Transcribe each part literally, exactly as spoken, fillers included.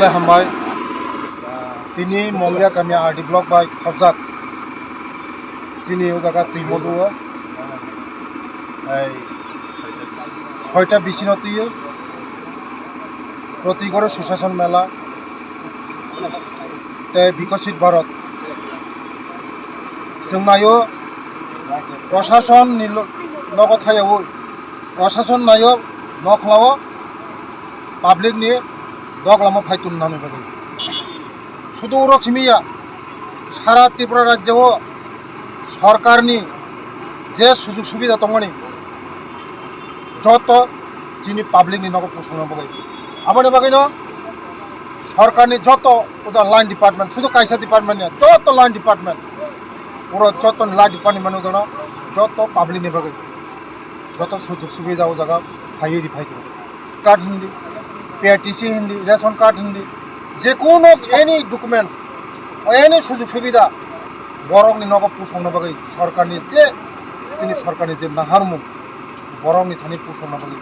Hambai, tini Mongia kami R D block bai khobjak chini o jaga Twimodu o, ei soita bisino twi o Protigoro Susashan Mela tei Bikosit Bharat. Chwng naio, proshason ni lo-, nogo thayaui, proshason naio, nokhlao public ni doglamo phai tonnani bagwi. Sudu uro simi ya, sara Tripura rajyo o sorkar ni je sujug subida tongmani, joto chini public ni nogo pusongna bagwi. Aboni bagwino sorkar ni joto uja line department, sudu kaisa department ya, joto line department, puro joto line department ujana joto public ni bagwi joto sujug subida o jaga phaiwi ri phai tongo. Card hindi, P R T C hindi, ration card hindi, je kono any documents, any sujug subida borok ni nogo pusongna bagwi sorkar ni je, chini sorkar ni je naharmung, borok ni thani pusongna bagwi.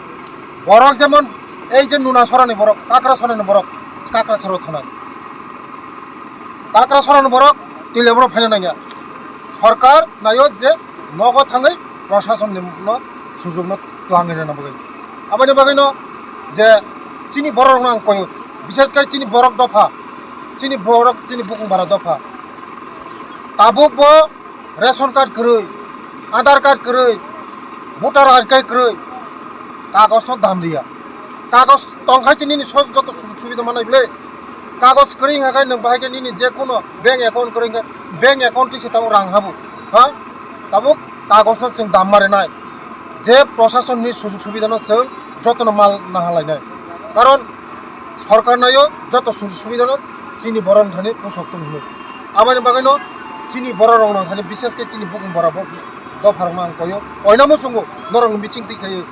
Borok jemon ei je Nunasora ni borok, Kakrasora ni borok, Kakrasora thanai. Kakrasora ni borok Twilaboro phaina nangya. Sorkar naio je nogo thangwi proshason ni no sujug no twlangwi rwna bagwi. Aboni bagwi no je chini borok rok no ang koyo, bishes kai chini borok dopha, chini borok chini bukung bara dopha. Tabuk bo ration card kwrwi, Aadhaar card kwrwi, voter I D card kwrwi, kagos no dam liya. Kagos tongkhai se nini so-, joto sujug subida manai bwle. Kagos kwrwi wngkha khe nwng bahai khe nini je kono bank account kwrwi wngkha, bank account twi se tabuk rang habu. Ha? Tabuk kagos no chwng dam ma rwnai. Je proshason ni sujug subida no chwng joto no mal naha lainai. Karon sorkar naio joto sujug subida no chini borok ni thani pusok tong hwnwi. Aboni bagwi no chini borok rok no thani bishes khe chini bukung bora bo dopha rok no ang koyo. Oina muchungo norok ni bising twi khai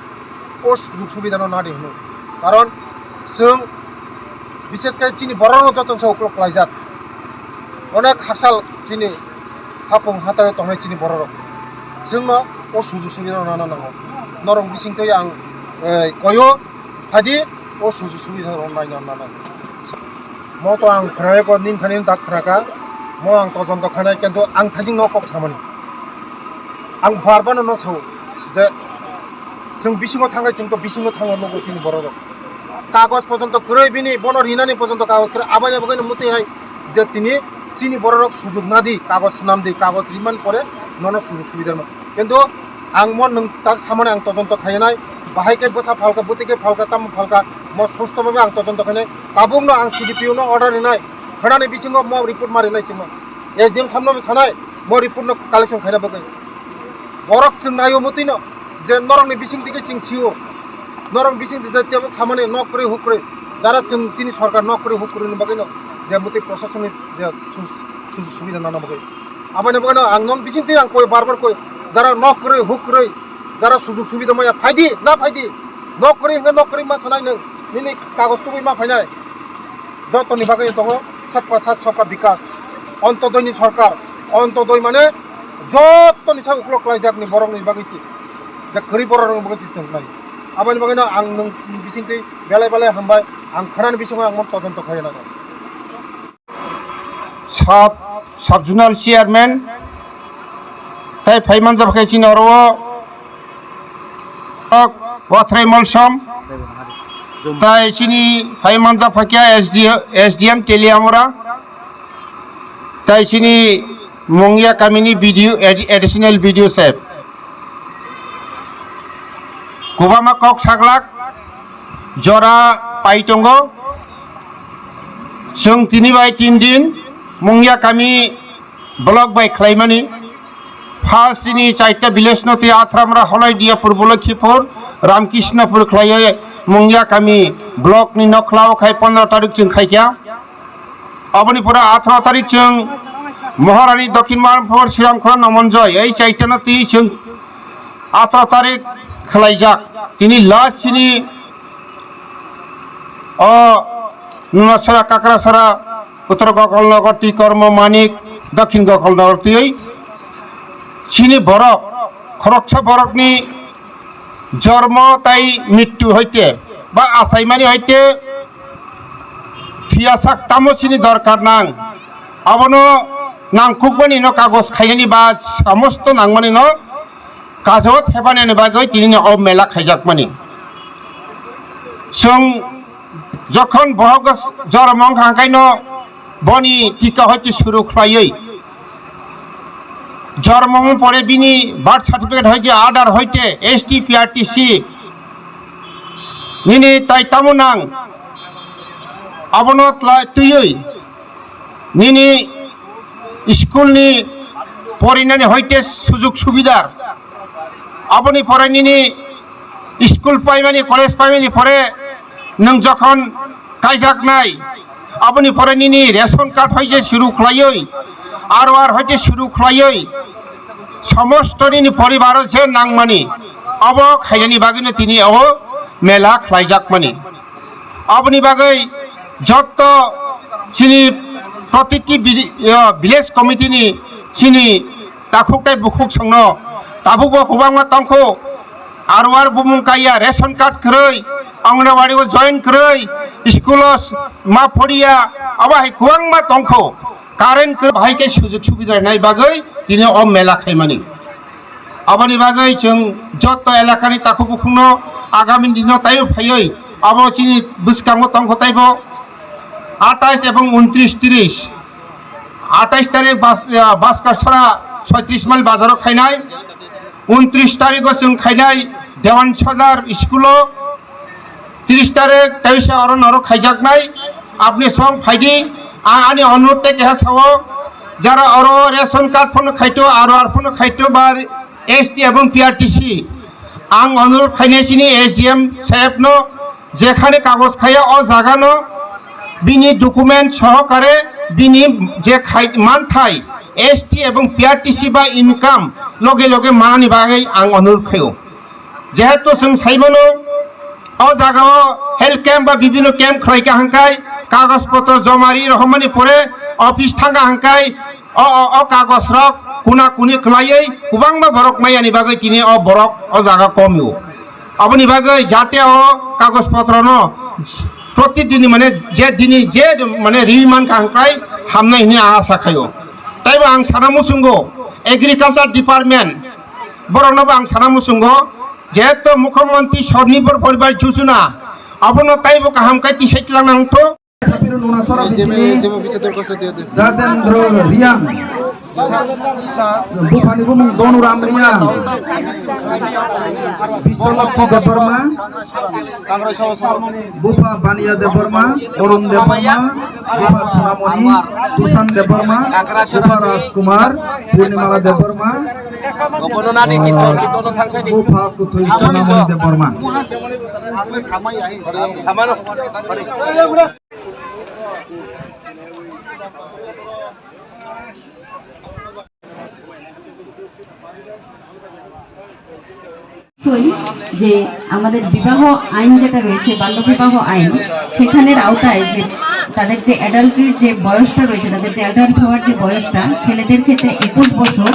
o sujug subida no nadi hwnwi. Karon chwng bishes khe chini borok no joto se uklok klaijak. Onek haksal chini hapung hatai tongnai chini borok rok. Chwng no o sujug subida no nana nango. Norok bising twi ang, eh, koyo. Phadi o sujug subida rok naina nanai. Mo to ang khwrai ko nin thani tak khwraka. Mo ang tojon to khanai kintu ang thajing no kok samani. Ang bar bar no sao je chwng bisingo thangai chwng to bisingo thango nugo chini borok rok. Kagos pojonto kwrwi bini bono rinani pojonto kagos kwrwi aboni bagwi no muti hai je tini chini borok rok sujug nadi kagos swnam di kagos riman pore nono sujug subida no. Kintu ang mo nwng tak samani ang tojonto khainai, bahai khe bwsa phalka, bwtwi khe phalka, tamo phalka, mo susto bhabe ang tojonto khainai. Tabukno ang C D P O no order rinai, khwnani bisingo mo report ma rinai simo. S D M samno bo sanai, mo report no collection khaina bagwi. Borok chwng naio mutwino je norokni bising dike chwng sio. Norok bising dije tebok samani nok kwrwi huk kwrwi. Jara chwng chini sorkar nok kwrwi huk kwrwini bagwino je mutwi prosasoni je su-, sujug subida nana bagwi. Aboni bagwino ang nong bising twi ang koi bar bar koi, jara nok kwrwi huk kwrwi, jara sujug subida maya phaidi na phaidi, nok kwrwi hwnkhe nok kwrwi ma sanai nwng, nini kagos tubui ma phainai. Jotoni bagwi tongo sabka sath sabka bikas, Antyodoi ni sorkar, Antyodoi mane jotoni sa uklok klaijak ni borok ni bagwi se, je kwrwi borok rok ni bagwi se chwng nai. Aboni bagwino ang nwng bising twi belai belai hambai, ang khwnani bisingo ang mon tojonto khaina nango. Sub, sub zonal chairman tai phai manjak khe chini oro o, ok, Wathrai Molsom tai chini phai manjak khe S D, S D M Teliamura tai chini Mungya kamini B D O, ad-, additional B D O saheb. Kwbangma kok saglak jora pai tongo. Chwng tini bai tin din Mungya kami block bai khlaimani. First chini chaita village no twi Athramra, Holaidiyapur, Bolokhipur, Ramkrishnapur khlaiwi Mungya kami block ni nokhlao khai pondro tarik chwng khaikha. Aboni pore atharo tarik chwng Maharani Dokhin Maharpur Sriramkhorang Nomonjoy, ei chaitano twi chwng atharo tarik khlaijak. Tini last chini o Nunasara, Kakrasara, Uttor Gokolnagar twi Kormo Manik, Dokhin Gokolnagar twi chini borok, khoroksa borokni jormo tai mrittu hoite ba achaimani hoite tiyasak tamo chini dorkar nang, abono nangkukmani no kagos khainani ba samosto nangmani no kajo thepanani bagwi tini no o mela khaijakmani. Chwng jokhon bohok jormong hangkaino boni tika hoite suru khlaiwi jormong pore bini birth certificate hoite, Aadhaar hoite, S T, P R T C nini tai tamo nang, abono tla twiwi nini school ni porinani hoite sujug subidar, aboni pore nini school paimani, college paimani pore nwng jokhon kaijaknai, aboni pore nini ration card hoite suru khlaiwi, R O R hoite suru khlaiwi, somosto nini poribaro je nangmani, abo khainani bagwino tini o mela khlaijakmani. Aboni bagwi jotto chini protiti vi-, ah, village committee ni chini takhuk tei bukhuk songno tabukbo kwbangma tongkho, R O R bumung kaiya, ration card kwrwi, Anganwadi o join kwrwi, school o s-, ma poriya, abo hai kwbangma tongkho. Current kwrwi bahai khe sujug subida nai bagwi tini o mela khaimani. Aboni bagwi chwng jotto elakani takhuk bukhukno agami dino taibo phaiwi abo chini bwskango tongkho taibo atais ebong untris tris. Atais tarik Bas-, ah, Baskasora soitris mile bazaro khainai, untris tarigo chwng khainai Dewan Sadar school o, tris tarik teisa oro norok khaijaknai, apni song phaidi, ang ani onurot tei keha sao, jara oro ration card phano khaito, R O R phano khaito, ba S T ebong P R T C, ang onurot khainai chini S D M saheb no, jekhane kagoj khaya o jaga no, bini document sohokare bini je khai manthai S T ebong P R T C ba income loge loge manani bagwi ang onurot khaio. Jehetu chwng saimano, o jagao health camp ba bibino camp khlaika hwnkhe kagoj potro joma ri rohormani pore office thangka hwnkhe o, o, o kagoj rok kuna kuni khlaiwi kwbangma borok mayani bagwi tini o borok o jaga komio. Aboni bagwi jate o kagoj potrono protidini mane je dini je mane ri mankha hwnkhe hamnai hwnwi ang asa khaio. Taibo ang sana muchungo agriculture department borokno bo ang sana muchungo, jehetu Mukhyamantri Swarnibhor Poribar Yojana, abono taibo kaham khe tisai tlang nang tho. Sapiro Lunasora bisini Rajendra Riang, buphani bumung Donuram Riang, Biswalakshmi Debbarma, Bupha Baniya Debbarma, Arun Debbarma, Bupha Sonamoni, Tushan Debbarma, Bupha Rajkumar, Purnimala Debbarma, Bupha Kuthwi Sonamoni Debbarma. কই যে আমাদের বিবাহ আইন যেটা রয়েছে, বাল্য বিবাহ আইন, সেখানের আওতায় যে তাদের যে অ্যাডাল্টের যে বয়সটা রয়েছে, তাদের যে অ্যাডাল্ট হওয়ার যে বয়সটা, ছেলেদের ক্ষেত্রে একুশ বছর,